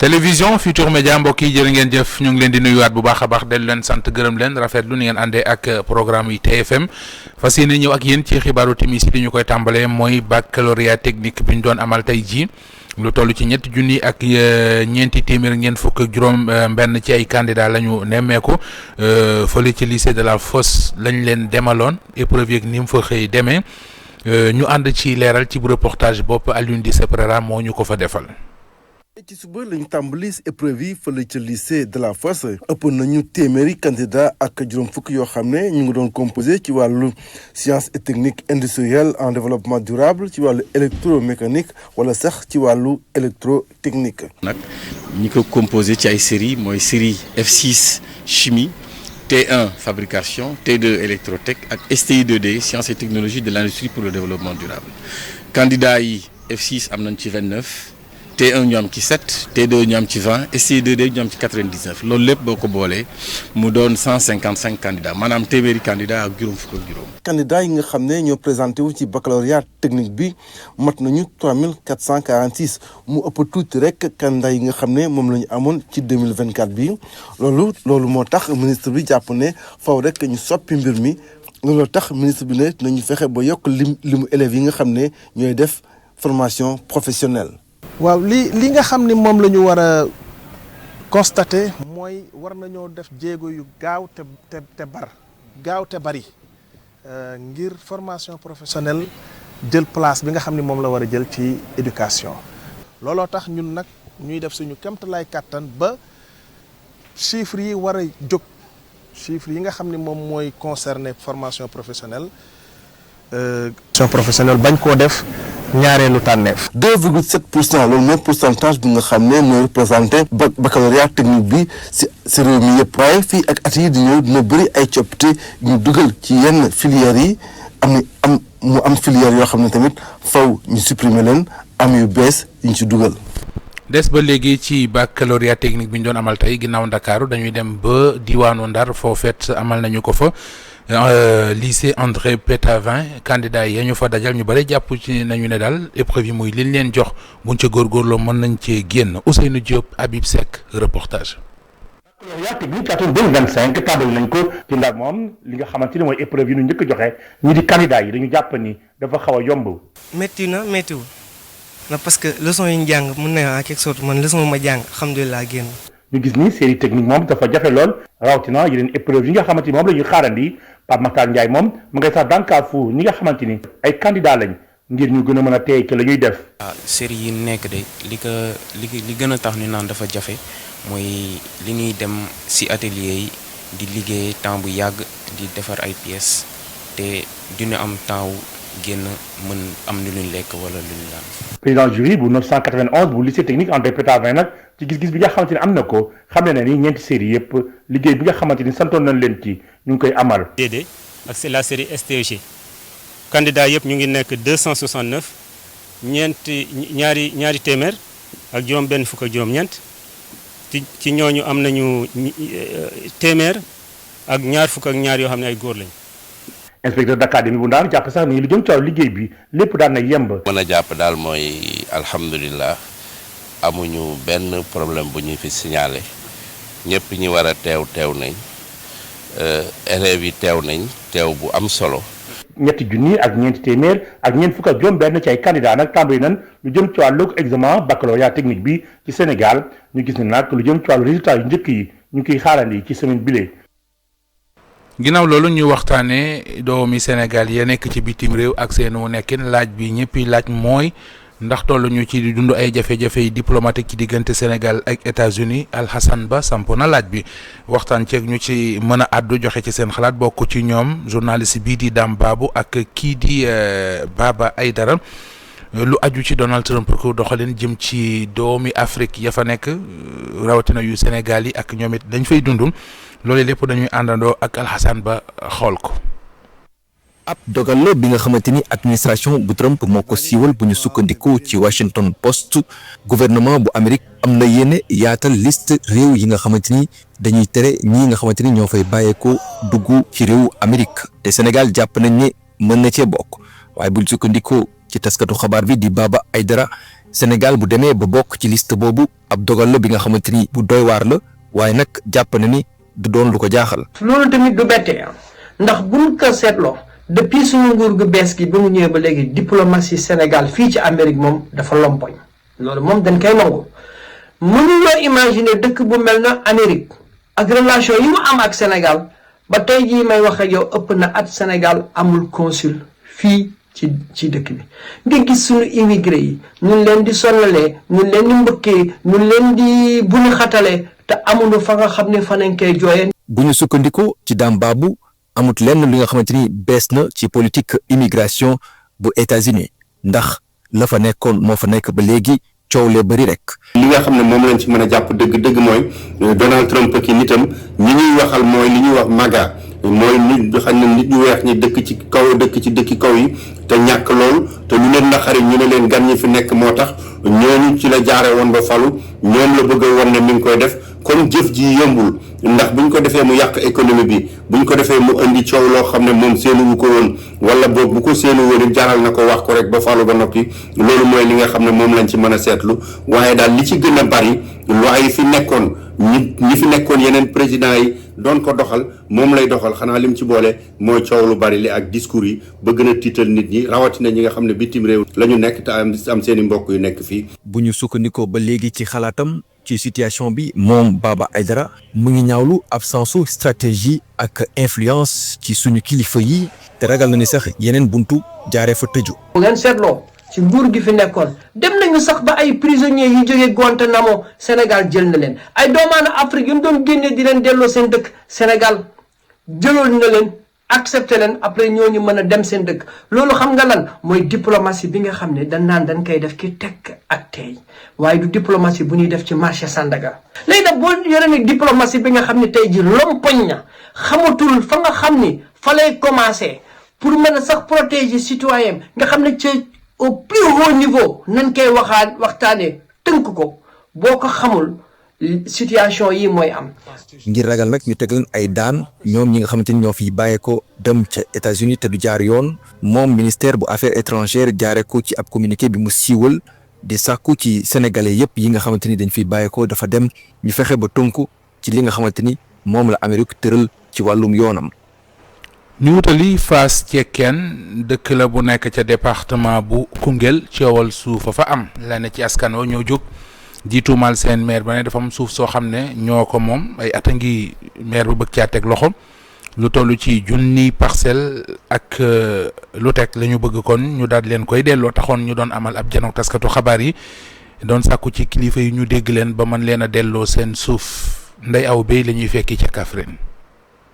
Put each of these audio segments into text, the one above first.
télévision Futur Média mbokk yi jërë ngeen jëf ñu ngi leen di nuyuwaat bu baax a baax dellu leen sant gërëm leen rafetlu ni ngeen àndee ak programme yi TFM fas yéene ñëw ak yéen ci xibaaru timis yi li ñu koy tàmbalee mooy baccalauréat technique bi ñu doon amal tey jii lu toll ci ñetti junni ak ñeenti téeméer ngeen fukk ak juróom benn ci ay candidat la ñu nemmeeku fële ci lycée de la Fosse lañ leen demaloon épreuve yeeg ni mu fa xëy demee ñu ànd ci leeral ci reportage bopp Alioune Dissé Prera moo ñu ko fa defal. ci suba lañu tàmbali épreuve yi fële ca lycée de la Fosse ëpp nañu téeméeri candidat ak juróom fukk yoo xam ne ñu ngi doon composé ci wàllu sciences et techniques industrielles en développement durable ci wàllu électromécanique wala sax ci wàllu électrotechnique. nag ñi ko composé ci ay série mooy série F6 chimie T1 fabrication T2 électrotech ak STI 2D sciences et technologies de l'industrie pour le développement durable candidats yi F6 am nañ ci 29. T1 ñu am ci 7 T2 ñu am ci 20 STI2D ñu am ci 99 loolu lépp boo ko boolee mu doon 155 candidats maanaam téeméeri candidats ak juróom fukk ak juróom. candidats yi nga xam ne ñoo présenté wu ci baccalauréat technique bi mat nañu 3446 mu ëpp tuuti rek candidats yi nga xam ne moom la ñu amoon ci 2024 bi loolu moo tax ministre bi jàpp ne faw rek ñu soppi mbir mi loolu tax ministre bi ne nañu fexe ba yokk limu élèves yi nga xam ne ñooy def formation professionnelle. waaw li nga xam ni moom la ñu war a constater mooy war nañoo def jéego yu gaaw te bari ngir formation professionnelle jël place bi nga xam ni moom la war a jël ci éducation. looloo tax ñun nag ñuy def suñu kéemtalaay kàttan ba chiffres yi war a jóg chiffres yi nga xam ni moom mooy concerner formation professionnelle bañ koo def. ñaareelu tànneef. 2,7% loolu mooy pourcentage bi nga xam ne mooy représenté baccalauréat technique bi si réew mi yëpp waaye fii ak at yi di ñëw dina bëri ay coppite ñu dugal ci yenn filières yi am filières yoo xam ne tamit faw ñu supprimer leen am yu bees yu ñu ci dugal. des ba léegi ci baccalauréat technique bi ñu doon amal tey ginnaaw Ndakaaru dañuy dem ba diwaanu Ndar foofeet amal nañu ko fa. lycée André Pétavin candidat yi ñu fa dajal ñu bëri jàpp ci nañu ne daal épreuve yi muy liñ leen jox buñ ca góorgóorloo mën nañ cee génn Ousseynou Diop Habib Seck reportage. baccalauréat technique ci atum 2025 tàmbali nañ ko ci Ndar moom li nga xamante ni mooy épreuve yi ñu njëkk a joxe ñi di candidat yi dañu jàpp ni dafa xaw a yomb. méttiwul na parce que leçon yi ñu jàng mën na en quelque sorte man leçon ma jàng alhamdulilah génn. ñu gis ni série technique moom dafa jafe lool rawatina yeneen épreuve yi nga xamante ni moom la ñuy xaarandi Pape Makhtar Ndiaye moom mu ngay sax dànkaafu ñi nga xamante ni ay candidat lañ ngir ñu gën a mën a teey ci la ñuy def. waaw série yi nekk de li gën a tax ñu naan dafa jafe mooy li ñuy dem ci atelier yi di liggéey temps bu yàgg di defar ay pièces te dina am temps wu génn mën am lu ñu lekk wala lu ñu naan. président jury bu 991 bu lycée technique André Pétavin nag ci gis-gis bi nga xamante ni am na ko xam ne ni ñeenti série yëpp liggéey bi nga xamante ni santoon nañ leen ci ñu ngi koy amal. DD ak c'est la série STEG candidat yëpp ñu ngi nekk 269 ñaari téeméer ak juróom benn fukk ak juróom-ñeent ci ñooñu am nañu téeméer ak ñaar fukk ak ñaar yoo xam ne ay góor lañ. inspecteur d'académie bu Ndar jàpp sax ni lu jëm ci wàllu liggéey bi lépp daan na yemb. mën a jàpp daal mooy alhamdulilah amuñu benn problème bu ñuy fi signalé ñëpp ñi war a teew nañ élèves yi teew nañ teew bu am solo. ñetti junni ak ñeenti téeméer ak ñeent fukk ak juróom benn ci ay candidat nag tàmbali nañ lu jëm ci wàllu examen baccalauréat technique bi ci Sénégal ñu gis ne nag lu jëm ci wàllu résultat yu njëkk yi ñu ngi koy xaarandi ci semaine bile. ginnaaw loolu ñu waxtaanee doomi Sénégal ya nekk ci bitim réew ak seenu nekkin laaj bi ñëppi laaj mooy ndax toll ñu ci di dund ay jafe-jafe yi diplomatique ci diggante Sénégal ak États-Unis Alhassane Ba samp na laaj bi waxtaan ceeg ñu ci mën a àddu joxe ci seen xalaat bokk ci ñoom journaliste bii di Dame Babou ak kii di Baba Aydara lu aju ci Donald Trump ko doxalin jëm ci doomi Afrique ya fa nekk rawatina yu Sénégal yi ak ñoom it dañ fay dund loolu lépp dañuy àndandoo ak Alhassane Ba xool ko. ab dogal la bi nga xamante ni administration bu Trump moo ko siiwal bu ñu sukkandiku ci Washington Post gouvernement bu Amérique am na yéene yaatal liste réew yi nga xamante ni dañuy tere ñii nga xamante ni ñoo fay bàyyeekoo dugg ci réewu Amérique te Sénégal jàpp nañ ne mën na cee bokk waaye buñ sukkandikoo ci taskatu xabaar bi di Baba Aydara Sénégal bu demee ba bokk ci liste boobu ab dogal la bi nga xamante ni bu doy waar la waaye nag jàpp na ni du doon lu ko jaaxal. loolu tamit du bette ndax buñ ko seetloo depuis suñu nguur gu bees gi bi mu ñëwee ba léegi diplomatie Sénégal fii ci Amérique moom dafa lompoñ loolu moom dañ koy nangu mënuloo imaginer dëkk bu mel na Amérique ak relation yi mu am ak Sénégal ba tey jii may wax ak yow ëpp na at Sénégal amul consul fii ci dëkk bi nga gis suñu immigré yi ñun leen di sonnalee ñun leen di mbëkkee ñun leen di bunu xatalee te amuñu fa nga xam ne fa nañ koy jooyee. bu ñu sukkandikoo ci Dame Babou amut lenn li nga xamante ni bees na ci politique immigration bu États-Unis ndax la fa nekkoon moo fa nekk ba léegi coow lee bëri rek. li nga xam ne moom lañ ci mën a jàpp dëgg mooy Donald Trump ki nitam ñi ñuy waxal mooy li ñuy wax MAGA mooy nit xam ne nit ñu weex ñi dëkk ci kaw dëkk ci dëkki kaw yi te ñàkk lool te ñu leen naqari ñu ne leen gan ñi fi nekk moo tax ñooñu ci la jaare woon ba falu ñoom la bëgg a woon ne mi ngi koy def comme jëf ji yombul ndax buñ ko defee mu yàq économie bi buñ ko defee mu indi coow loo xam ne moom séenuwu ko woon wala boog bu ko séenu woon jaral na ko wax ko rek ba falu ba noppi loolu mooy li nga xam ne moom lañ ci mën a seetlu waaye daal li ci gën a bari loi yi fi nekkoon ñi fi nekkoon yeneen président yi doon ko doxal moom lay doxal xanaa lim ci boole mooy coow lu bari li ak discours yi ba gën a tiital nit ñi rawatina ñi nga xam ne bitim réew la ñu nekk te am seen i mbokk yu nekk fii. bu ñu sukkandikoo ba léegi ci xalaatam ci situation bi moom Baba Aïdara mu ngi ñaawlu absence su stratégie ak influence ci suñu kilifa yi te ragal na ni sax yeneen buntu jaaree fa tëju. bu ngeen seetloo ci nguur gi fi nekkoon dem nañu sax ba ay prisonniers yi jógee Guantanamo Sénégal jël na leen ay doomaanu Afrique yu mu doon génnee di leen delloo seen dëkk Sénégal jëloon na leen accepté leen après ñooñu mën a dem seen dëkk loolu xam nga lan mooy diplomatie bi nga xam ne dañ koy def ki tekk ak tey waaye du diplomatie bu ñuy def ci marché Sandaga. léegi nag boo yore ni diplomatie bi nga xam ne tey ji lompoñ na xamatul fa nga xam ni fa lay commencé pour mën a sax protéger citoyen nga xam ne ci au plus haut niveau nañ koy waxtaanee tënk ko boo ko xamul situation yi mooy am. ngir ragal nag ñu teg leen ay daan ñoom ñi nga xamante ni ñoo fiy bàyyeekoo dem ca États-Unis te du jaar yoon moom ministère bu affaires étrangères jaaree ko ci ab communiqué bi mu siiwal di sàkku ci sénégalais yépp yi nga xamante ni dañ fiy bàyyeekoo dafa dem ñu fexe ba tënku ci li nga xamante ni moom la Amérique tëral ci wàllum yoonam. ñu wutali Fass Cekkeen dëkk la bu nekk ca département bu Koungheul coowal suuf fa am la ne ci askan wa ñoo jóg jiitumal seen maire ba ne dafa am suuf soo xam ne ñoo ko moom ay at a ngi maire bu bëgg caa teg loxo lu toll ci junni parcelle ak lu teg la ñu bëgg kon ñu daal leen koy delloo taxoon ñu doon amal ab janook taskatu xabaar yi doon sàkku ci kilifa yi ñu dégg leen ba mën leen a delloo seen suuf nday aw bay la ñuy fekki ca Kaffrine.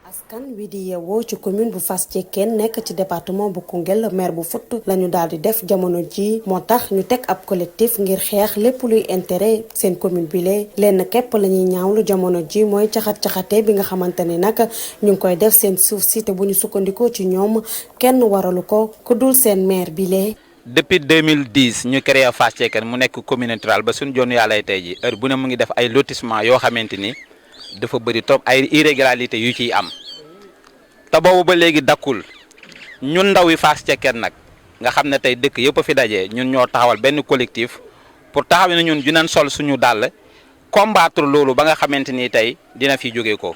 askan wi di yeewoo ci commune bu Fass Cekkeen nekk ci département bu Koungheul maire bu Fouta la ñu daal di def jamono ji moo tax ñu teg ab collectif ngir xeex lépp luy intérêt seen commune bi lee lenn képp la ñuy ñaawlu jamono ji mooy caxat-caxate bi nga xamante ne nag ñu ngi koy def seen suuf si te bu ñu sukkandikoo ci ñoom kenn waralu ko ku dul seen maire bi lee. depuis 2010 ñu créé Fass Cekkeen mu nekk commune rurale ba suñu joonu yàlla tey ji heure bu ne mu ngi def ay lotissement yoo xamante ni dafa bëri trop ay irrégularités yu ciy am. te boobu ba léegi dakkul ñun ndaw yi Fass Cekkeen nag nga xam ne tey dëkk yëpp a fi dajee ñun ñoo taxawal benn collectif pour taxaw ne ñun dinañ sol suñu dàll combattre loolu ba nga xamante ni tey dina fi jóge ko.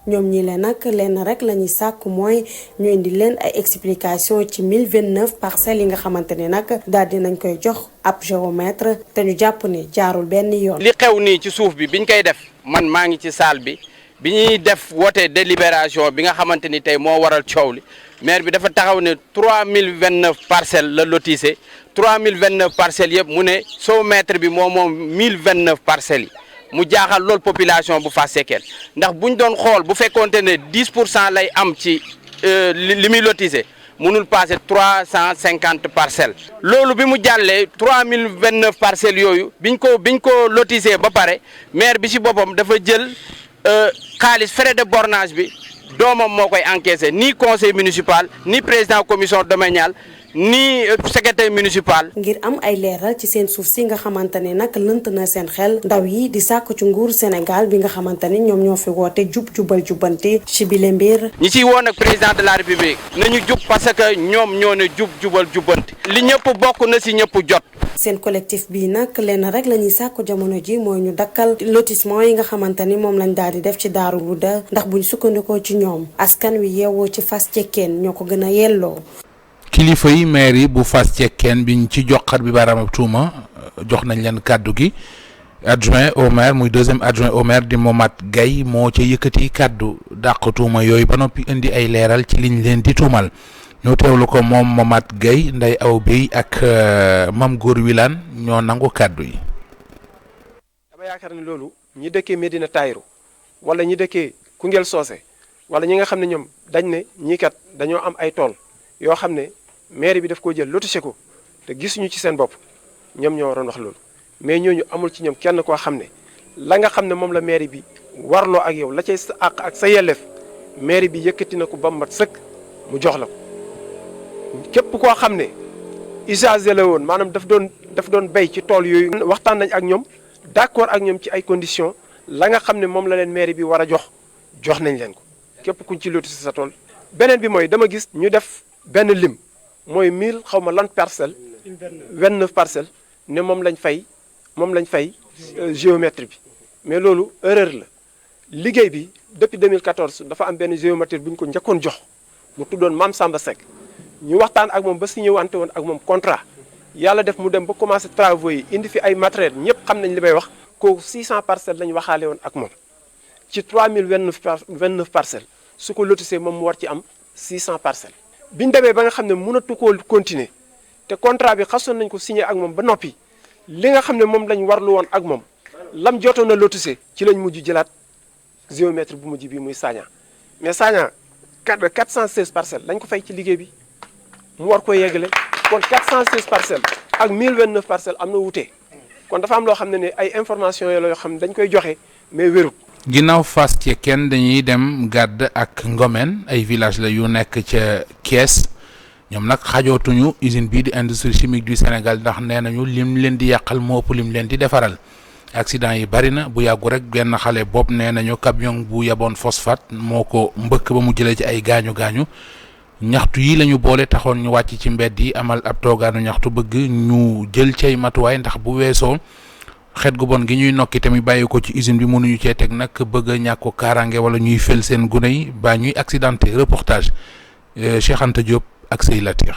ñoom ñi leen nag lenn rek la ñuy sàkk mooy ñu indi leen ay explication ci 1029 parcelles yi nga xamante ne nag daal dinañ koy jox ab géomètre te ñu jàpp ne jaarul benn yoon. li xew nii ci suuf bi biñ koy def man maa ngi ci salle bi. bi ñuy def woote délibération bi nga xamante ni tey moo waral coow li maire bi dafa taxaw ne 3029 parcelles la lotissé 3029 parcelles yëpp mu ne géomètre bi moom 1029 parcelles yi mu jaaxal loolu population bu Fass Cekkeen ndax buñ doon xool bu fekkoonte ne 10% lay am ci li muy lotissé mënul passé 350 parcelles. loolu bi mu jàllee 3029 parcelles yooyu biñ ko lotissé ba pare maire bi ci boppam dafa jël. xaalis frais de bornage bi doomam moo koy encaissé ni conseil municipal ni président commission domaniale ni secrétaire municipal. ngir am ay leeral ci seen suuf si nga xamante ne nag lënt na seen xel ndaw yi di sàkku ci nguur Sénégal bi nga xamante ne ñoom ñoo fi woote jubal jubanti ci bile mbir. ñi ciy woon ak président de la république nañu jub parce que ñoom ñoo ne jubal jubanti li ñëpp bokk na si ñëpp jot seen collectif bii nag lenn rek la ñuy sàkku jamono ji mooy ñu dakkal lotissement yi nga xamante ni moom lañ daal di def ci Daaru Luda ndax buñ sukkandikoo ci ñoom askan wi yeewoo ci Fass Cekkeen ñoo ko gën a yelloo. kilifa yi maire yi bu Fass Cekkeen biñ ci joxat bi baaraam tuuma jox nañ leen kàddu gi adjoint au maire muy deuxième adjoint au maire di Momat Gaye moo ca yëkkati kàddu dàq tuuma yooyu ba noppi indi ay leeral ci liñ leen di tuumal ñoo teewlu ko moom Momat Gaye Ndeye Aw Bey ak Mam Góor Wilane ñoo nangu kàddu yi. dama yaakaar ne loolu ñi dëkkee Medina Taïru wala ñi dëkkee Koungheul Socé wala ñi nga xam ne ñoom dañ ne ñii kat dañoo am ay tool yoo xam ne mairie bi daf koo jël lotissé ko te gisuñu ci seen bopp ñoom ñoo waroon wax loolu mais ñooñu amul ci ñoom kenn koo xam ne la nga xam ne moom la mairie bi warloo ak yow la cay sa àq ak sa yelleef mairie bi yëkkati na ko ba mat sëkk mu jox la ko képp koo xam ne usager la woon maanaam daf doon béy ci tool yooyu. waxtaan nañ ak ñoom d'accord ak ñoom ci ay conditions la nga xam ne moom la leen mairie bi war a jox nañ leen ko képp kuñ ci lotissé sa tool. beneen bi mooy dama gis ñu def benn lim mooy 1000 xaw ma lan parcelle 29 parcelles ne moom lañ fay géomètre bi mais loolu erreur la liggéey bi depuis 2014 dafa am benn géomètre bu ñu ko njëkkoon jox mu tuddoon Mame Samba Seck ñu waxtaan ak moom ba signé wante woon ak moom contrat yàlla def mu dem ba commencé travaux yi indi fi ay matériel ñëpp xam nañ li may wax kooku 600 parcelles lañ waxaale woon ak moom ci 3029 parcelles su ko lotissé moom mu war ci am 600 parcelles. biñ demee ba nga xam ne mënatu koo continuer te contrat bi xasoon nañ ko signé ak moom ba noppi li nga xam ne moom lañ warlu woon ak moom lam jotoon na lotissé ci lañ mujj jëlaat géomètre bu mujj bi muy Sagna mais Sagna 416 parcelles lañ ko fay ci liggéey bi mu war ko yeggale kon 416 parcelles ak 1029 parcelles am na wute kon dafa am loo xam ne ay information yoo xam ne dañ koy joxe mais wérut. ginnaaw Fass Cekkeen dañuy dem Gàdd ak Ngomen ay village la yu nekk ca Kees ñoom nag xajootuñu usine bii di industrie chimique du Sénégal ndax nee nañu lim leen di yàqal moo ëpp lim leen di defaral accident yi bari na bu yàggu rek benn xale bopp nee nañu camion bu yaboon phosphate moo ko mbëkk ba mu jëlee ci ay gaañu ñaxtu yi lañu boole taxoon ñu wàcc ci mbedd yi amal ab toogaanu ñaxtu bëgg ñu jël cay matuwaay ndax bu weesoo xeet gu bon gi ñuy nokki tamit bàyyi ko ci usine bi mënuñu cee teg nag bëgg a ñàkk ko kaaraange wala ñuy fel seen gune yi ba ñuy accidenté reportage Cheikh Anta Diop ak Sey Latir.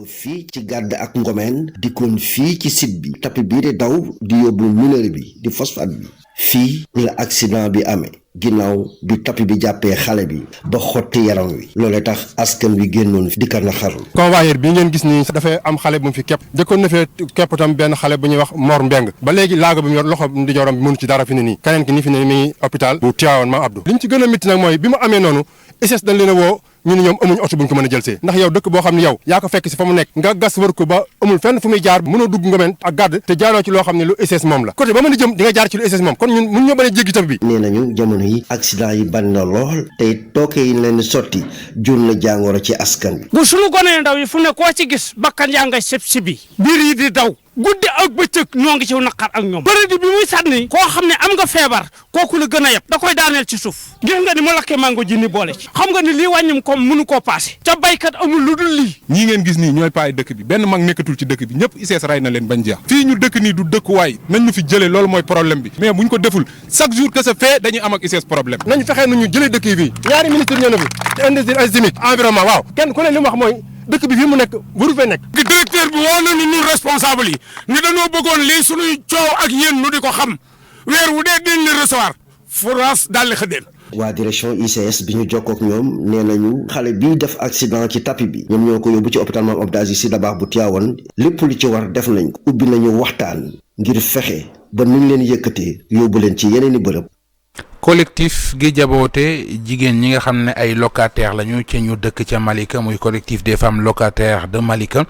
fii ci Gàdd ak Ngomen dikkoon fii ci site bi tapi bii di daw di yóbbu minerai bi di phosphate bi fii la accident bi amee ginnaaw bi tapi bi jàppee xale bi ba xotti yaram wi loolee tax askan wi génnoon di ko naxarlu. convoyeur bi ngeen gis nii dafay am xale bu mu fi képp jëkkoon na fee képp tam benn xale bu ñuy wax Mor Mbeng ba léegi laago bi mu yor loxo ndi joram bi mënu ci dara fi ne nii keneen ki ni fi ne mi ngi hôpital bu Tivaouane Maam Abdou li ñu ci gën a métti nag mooy bi mu amee noonu ICS dañ leen a woo ñu ne ñoom amuñu oto buñ ko mën a jël see ndax yow dëkk boo xam ne yow yaa ko fekk si fa mu nekk nga gas wër ko ba amul fenn fu muy jaar mënoo dugg Ngomen ak Gàdd te jaaroo ci loo xam ne lu ICS moom la côté ba mën a jëm di nga jaar ci lu ICS moom kon ñun mun ñoo mën a jéggi bi nee nañu jamono yi accident yi bari na lool te tooke yi leen sotti jur na jàngoro ci askan bi bu suñu gone ndaw yi fu ne koo ci gis bakkan yaa ngay sib sibi biir yi di daw guddi ak bëccëg ñoo ngi ci naqar ak ñoom bëri bi muy sànni koo xam ne am nga feebar kooku la gën a yeb da koy daaneel ci suuf gis nga ni mu lakkee mango ji ni boole ci xam nga ni lii wàññim comme mënu koo paase te baykat amul lu dul lii ñii ngeen gis nii ñooy paay dëkk bi benn mag nekkatul ci dëkk bi ñëpp ICS ray na leen bañ jeex fii ñu dëkk nii du dëkkuwaay nañ ñu fi jëlee loolu mooy problème bi mais buñ ko deful chaque jour que ça fait dañuy am ak ICS problème nañu fexee nu ñu jëlee dëkk yi fii ñaari ministre ñoo na fi te industrie ay chimique environnement waaw kenn ku ne li mu wax mooy dëkk bi fii mu nekk waru fee nekk. directeur bi woo nañu ñun responsable yi ni dañoo bëggoon lii suñuy coow ak yéen nu di ko xam weer wu dee dañ leen recevoir France daal di xëddeen. waa direction ICS bi ñu jokkoo ak ñoom nee nañu xale bii def accident ci tapis bi ñoom ñoo ko yóbbu ci hôpital Mame Abdou Aziz Sy Dabakh bu Tivaouane lépp lu ci war def nañ ko ubbi nañu waxtaan ngir fexe ba nuñ leen yëkkatee yóbbu leen ci yeneen i bërëb. collectif gi jaboote jigéen ñi nga xam ne ay locataires lañu ci ñu dëkk ca Malika muy collectif des femmes locataires de Malika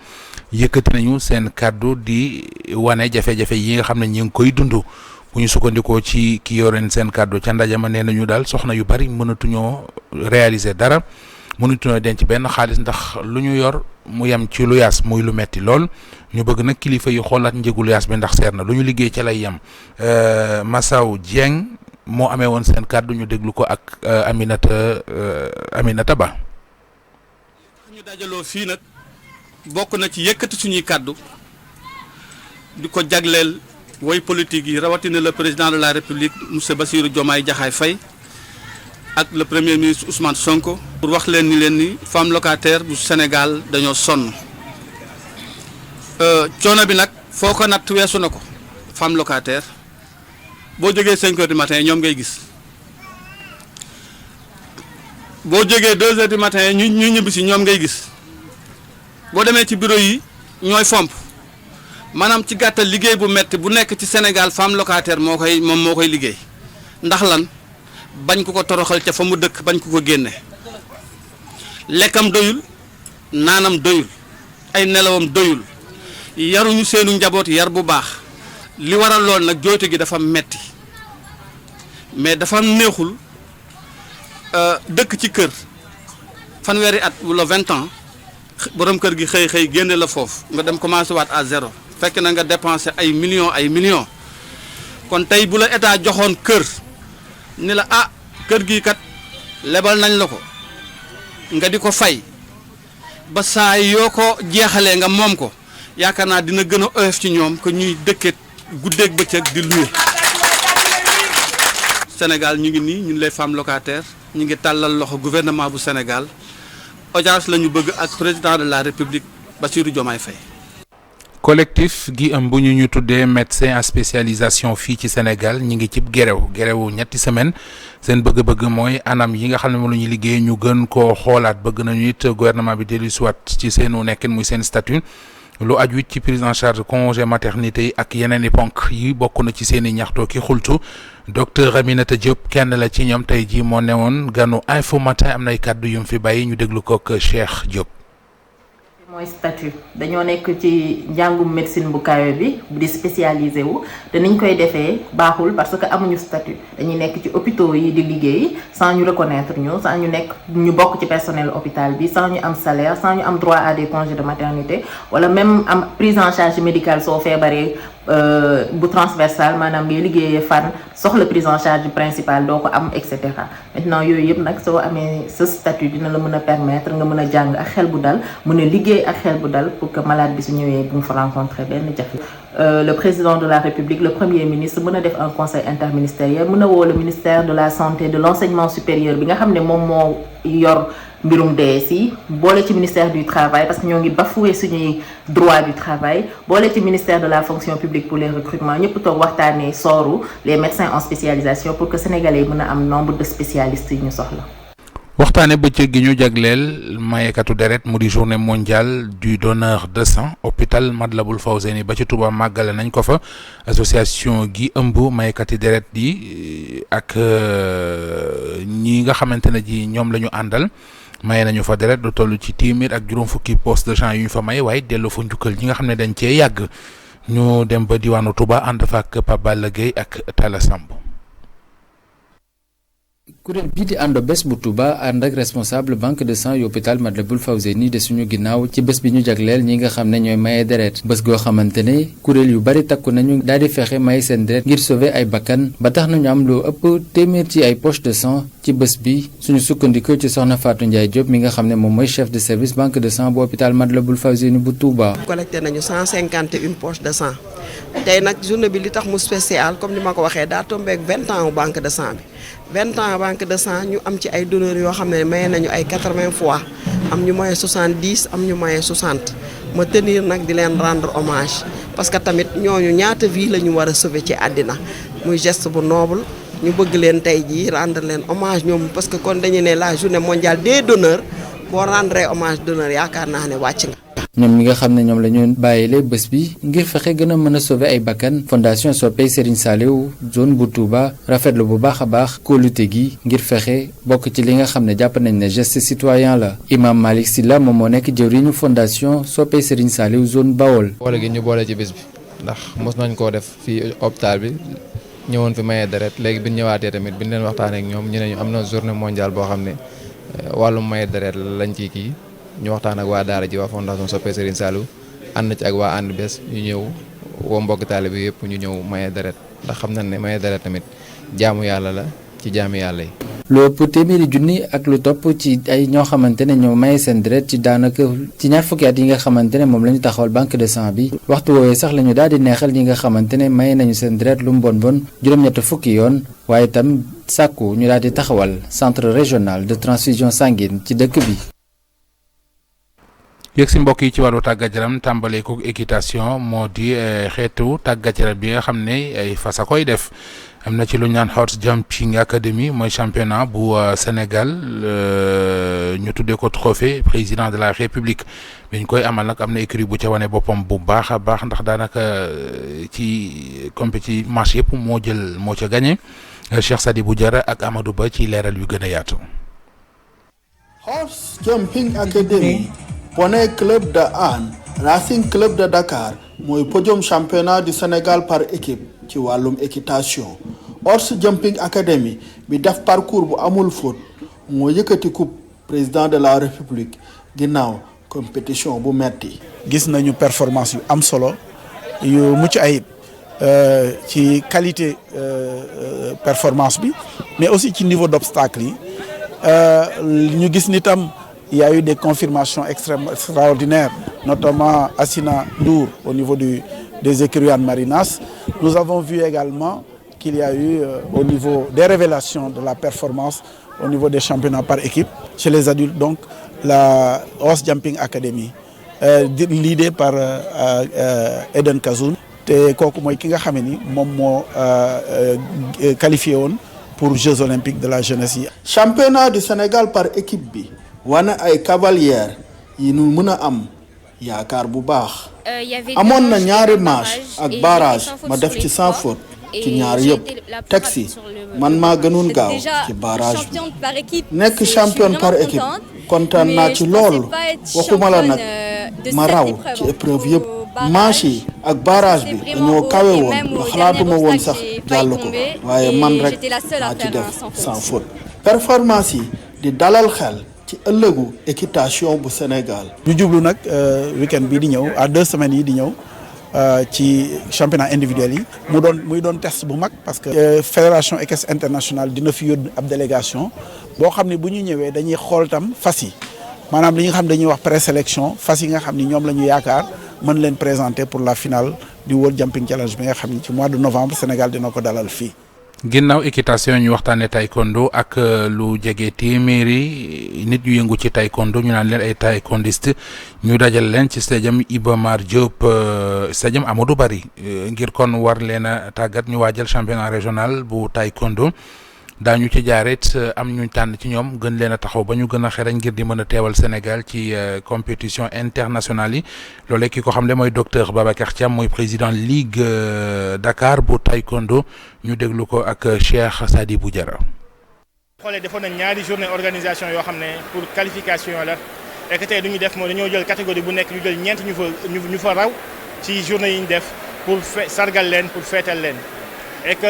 yëkkati nañu seen kàddu di wane jafe-jafe yi nga xam ne ñi ngi koy dund bu ñu sukkandikoo ci ki yoreen seen kàddu ca ndaje ma nee nañu daal soxna yu bari mënatuñoo réaliser dara mënatuñoo denc benn xaalis ndax lu ñu yor mu yem ci lu yaas muy lu metti lool ñu bëgg nag kilifa yi xoolaat njëgu lu yaas bi ndax seer na lu ñu liggéey ca lay yem Massaw Dieng moo amee woon seen kàddu ñu déglu ko ak Aminata Ba. ñu dajaloo fii nag bokk na ci yëkkati suñuy kàddu di ko jagleel way politique yi rawatina le président de la république monsieur Bassirou Diomaye Diakhar Faye ak le premier ministre Ousmane Sonko. pour wax leen ni femme locataire bu Sénégal dañoo sonn coono bi nag foo ko natt weesu na ko. femme locataire boo jógee 5 heures du matin ñoom ngay gis boo jógee 2 heures du matin ñu ñibbi si ñoom ngay gis boo demee ci bureau yi ñooy fomp maanaam ci gàttal liggéey bu metti bu nekk ci Sénégal femme locataire moo koy liggéey ndax lan bañ ko toroxal ca fa mu dëkk bañ ko génne lekkam doyul naanam doyul ay nelawam doyul yaruñu seenu njaboot yar bu baax li waral lool nag jooytu gi dafa metti mais dafa neexul dëkk ci kër fanweeri at wala 20 ans borom kër gi xëy génne la foofu nga dem commencé waat à zéro fekk na nga dépensé ay millions kon tey bu la état joxoon kër ni la kër gi kat lebal nañ la ko nga di ko fay ba saa yoo ko jeexalee nga moom ko yaakaar naa dina gën a oyof ci ñoom que ñuy dëkkee guddeeg bëccëg di loué. Sénégal ñu ngi nii ñun les femmes locataires ñu ngi tàllal loxo gouvernement bu Sénégal audience la ñu bëgg ak président de la République Bassirou Diomaye Faye. collectif gi ëmb ñu tuddee médecin en spécialisation fii ci Sénégal ñi ngi ci gerewu ñetti semaine seen bëgg-bëgg mooy anam yi nga xam ne moom la ñuy liggéey ñu gën koo xoolaat bëgg nañu it gouvernement bi dellu si waat ci seenu nekkin muy seen statut lu aju it ci prise en charge congé maternité yi ak yeneen i ponk yi bokk na ci seen i ñaxtoo ki xultu docteur Aminata Diop kenn la ci ñoom tey jii moo newoon ganu Infos Matin am nay kàddu yu mu fi bàyyi ñu déglu kook Cheikh Diop. mooy statut dañoo nekk ci njàngum médecine bu kawe bi di spécialisé wu te niñ koy defee baaxul parce que amuñu statut dañuy nekk ci hôpitaux yi di liggéey sans ñu reconnaître ñu sans ñu bokk ci personnel hôpital bi sans ñu am salaire sans ñu am droit à des congés de maternité wala même am prise en charge médicale soo feebaree bu transversal maanaam ngay liggéeyee fan soxla prise en charge principale doo ko am et cetera maintenant yooyu yëpp nag soo amee ce statut dina la mën a permettre nga mën a jàng ak xel bu dal mën a liggéey ak xel bu dal pour que malade bi su ñëwee bu mu fa rencontrer benn jafe. Le président de la République le premier ministre mën a def un conseil interministériel mën a woo le ministère de la santé de l'enseignement supérieur bi nga xam ne moom moo yor mbirum DSI boole ci ministère du travail parce que ñoo ngi bafoué suñuy droit du travail boole ci ministère de la fonction publique pour les recrutements ñëpp toog waxtaanee sooru les médecins en spécialisation pour que sénégalais yi mën a am nombre de spécialistes yi ñu soxla. waxtaane bëccëg gi ñu jagleel mayekatu deret mu di journée mondiale du donneur de sang hôpital Matlaboul Fawzeyni ba ci Touba màggale nañ ko fa association gi ëmb mayekati deret di ak ñi nga xamante ne ji ñoom la ñu àndal maye nañu fa deret lu toll ci téeméer ak juróom fukki poste de sang yu ñu fa may waaye delloo fa njukkal ñi nga xam ne dañ cee yàgg ñu dem ba diwaanu Touba ànd fa ak Pape Balla Gueye ak Talla Samb. kuréel bii di àndo bés bu Touba ànd ak responsable banque de sang yu hôpital Matlaboul Fawzeyni de suñu ginnaaw ci bés bi ñu jagleel ñi nga xam ne ñooy maye deret bés goo xamante ne kuréel yu bari takku nañu daal di fexe maye seen deret ngir sauver ay bakkan ba tax nañu am lu ëpp téeméer ci ay poche de sang ci bés bi suñu sukkandikoo ci soxna Fatou Ndiaye Diop mi nga xam ne moom mooy chef de service banque de sang bu hôpital Matlaboul Fawzeyni bu Touba. collecté nañu 151 poches de sang tey nag journée bi li tax mu spécial comme ni ma ko waxee daa tombé ak 20 ans banque de sang bi 20 ans banque de sang ñu am ci ay donneurs yoo xam ne maye nañu ay 80 fois am ñu maye 70 am ñu maye 60 ma tenir nag di leen rendre hommage parce que tamit ñooñu ñaata vie la ñu war a sauver ci àddina muy geste bu noble ñu bëgg leen tey jii rendre leen hommage ñoom parce que kon dañu ne la journée mondiale des donneurs boo rendre hommage donneur yaakaar naa ne wàcc nga. ñoom ñi nga xam ne ñoom la ñu bàyyile bés bi ngir fexe gën a mën a sauver ay bakkan fondation Soppey Serigne Saliou zone bu Touba rafetlu bu baax a baax kóolute gi ngir fexe bokk ci li nga xam ne jàpp nañ ne geste citoyen la Imam Malick Sylla moom moo nekk jëwriñu fondation Soppey Serigne Saliou zone Bawol. boole gi ñu boole ci bés bi ndax mos nañ koo def fii hôpital bi ñëwoon fi maye deret léegi bi ñu ñëwaatee tamit bi ñu leen waxtaanee ak ñoom ñu ne ñu am na journée mondiale boo xam ne wàllum maye deret lañ ciy kii. ñu waxtaan ak waa daara ji waa fondation Soppey Serigne Saliou ànd ci ak waa ànd bés ñu ñëw woo mbokk taalibe bi yëpp ñu ñëw maye deret ndax xam nañ ne maye deret tamit jaamu yàlla la ci jaami yàlla yi. lu ëpp téeméeri junni ak lu topp ci ay ñoo xamante ne ñoo maye seen deret ci daanaka ci ñaar fukki at yi nga xamante ne moom la ñu taxawal banque de sang bi waxtu woowee sax la ñu daal di neexal ñi nga xamante ne maye nañu seen deret lu mu bon juróom-ñett fukki yoon waaye itam sàkku ñu daal di taxawal centre régional de transfusion sanguine ci dëkk bi. yëg si mbokk yi ci wàllu tàggat yaram tàmbalee ko équitation moo di xeetu tàggat yaram bi nga xam ne ay fas a koy def am na ci lu ñu naan Horse Jumping Academy mooy championnat bu Sénégal ñu tuddee ko trophée président de la République biñ koy amal nag am na écurie bu ca wane boppam bu baax a baax ndax daanaka ci compétition match yëpp moo ca gagné Cheikh Sadibou Diarra ak Amadou Ba ci leeral yu gën a yaatu. Horse Jumping Academy. Poney Club de Hann Racing Club de Dakar mooy podium championnat du Sénégal par équipe ci wàllum équitation Horse Jumping Academy bi def parcours bu amul faute moo yëkkati coupe président de la République ginnaaw compétition bu metti gis nañu performance yu am solo yu mucc ayib ci qualité performance bi mais aussi ci niveau d'obstacle yi ñu gis ni tam il y a eu des confirmations extraordinaires, notamment Assina Ndour au niveau des écuries Hann Marinas. Nous avons vu également qu'il y a eu au niveau des révélations de la performance au niveau des championnats par équipe chez les adultes, donc la Horse Jumping Academy, l'idée par Eden Kazoun. te kooku mooy ki nga xam ni moom moo qualifié woon pour Jeux olympiques de la jeunesse yi. Championnat du Sénégal par équipe bi. wane ay cavalière yi nu mën a am yaakaar bu baax amoon na ñaari manche ak barrage ma def ci sans faute ci ñaar yëpp teg si man maa gënoon gaaw ci barrage bi nekk championne par équipe kontaan naa ci loolu waxuma la nag ma raw ci épreuve yëpp manche yi ak barrage bi dañoo kawe woon ba xalaatuma woon sax jàll ko waaye man rek maa ci def sans faute performance yi di dalal xel ci ëllëgu équitation bu Sénégal. ñu jublu nag week-end bii di ñëw à 2 semaines yi di ñëw ci championnat individuel yi muy doon test bu mag parce que fédération équestre internationale dina fi yóbbu ab délégation boo xam ne bu ñu ñëwee dañuy xool tam fas yi maanaam li nga xam dañuy wax présélection fas yi nga xam ni ñoom la ñu yaakaar mën leen présenter pour la finale du World Jumping Challenge bi nga xam ni ci mois de novembre Sénégal dina ko dalal fii. ginnaaw équitation ñu waxtaanee taekwondo ak lu jege téeméeri nit yu yëngu ci taekwondo ñu naan leen ay taekwondiste ñu dajal leen ci stadium Iba Mar Diop stadium Amadou Barry ngir kon war leen a tàggat ñu waajal championnat régional bu taekwondo daañu ci jaaret am ñu tànn ci ñoom gën leen a taxaw ba ñu gën a xereñ ngir di mën a teewal Sénégal ci compétition internationale yi loolee ki ko xam ne mooy docteur Babacar Thiam mooy président Ligue Dakar bu taekwondo ñu déglu ko ak Cheikh Sadibou Diarra. xoolee defoon nañ ñaari journée organisation yoo xam ne pour qualification la et que tey du ñu def mooy dañoo jël catégorie bu nekk ñu jël ñeent ñu fa raw ci journée yi ñu def pour sargal leen pour feetal leen. et que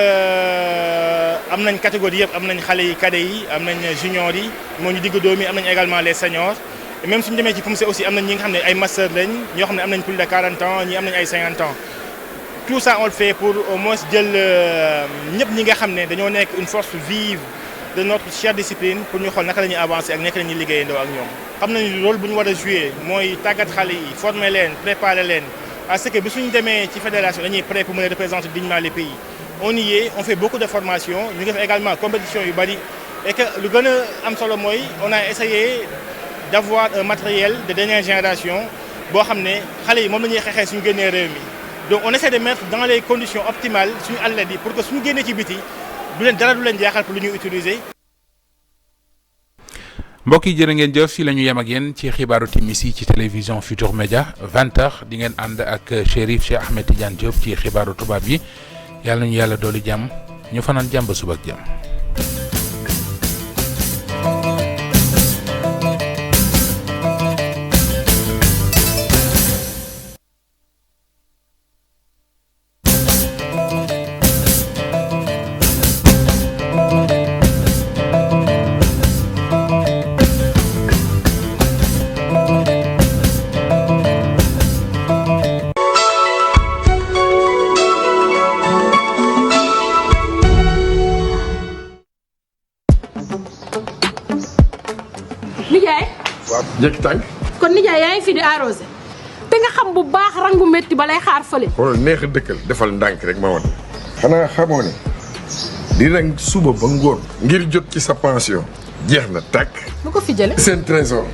am nañ catégorie yëpp am nañ xale yi cadets yi am nañ juniors yi moo ñu digg doomi am nañ également les seniors et même suñu demee ci POMC aussi am nañ ñi nga xam ne ay masters lañ ñoo xam ne am nañ plus de 40 ans ñi am nañ ay 50 ans tout ça on le fait pour au moins jël ñëpp ñi nga xam ne dañoo nekk une force vive de notre chère discipline pour ñu xool naka la ñuy avancer ak naka la ñuy liggéeyandoo ak ñoom. xam nañu rôle bu ñu war a jouer mooy tàggat xale yi former leen préparer leen à ce que bi suñu demee ci fédération dañuy prêt pour mën a représenter dignement les pays. On y est, on fait beaucoup de formations, ñu ngi def également compétition yu bari et que lu gën a am solo mooy on a essayé d'avoir un matériel de dernière génération boo xam ne xale yi moom la ñuy xeexee suñu génnee réew mi donc on essaie de mettre dans les conditions optimales suñu athlètes yi pour que suñu génnee ci biti du leen dara du leen jaaxal pour lu ñuy utiliser. mbokk yi jërë ngeen jëf fii la ñu yem ak yéen ci xibaaru timis yi ci télévision Futur Média 20h di ngeen ànd ak Chérif Cheikh Ahmed Tidiane Diop ci xibaaru tubaab yi. yàlla nañu yàlla dooli jàmm ñu fanaan jàmm ba suba ak jàmm nijaay. waaw jëkk tànk. kon nijaay yaa ngi fi di arrosé te nga xam bu baax rang bu métti ba lay xaar fële. xoolal neex a dëkkal defal ndànk rek ma wan. xanaa xamoo ne di rang suba ba ngoon ngir jot ci sa pension jeex na tàkk. bu ko fi jëlee. seen trésor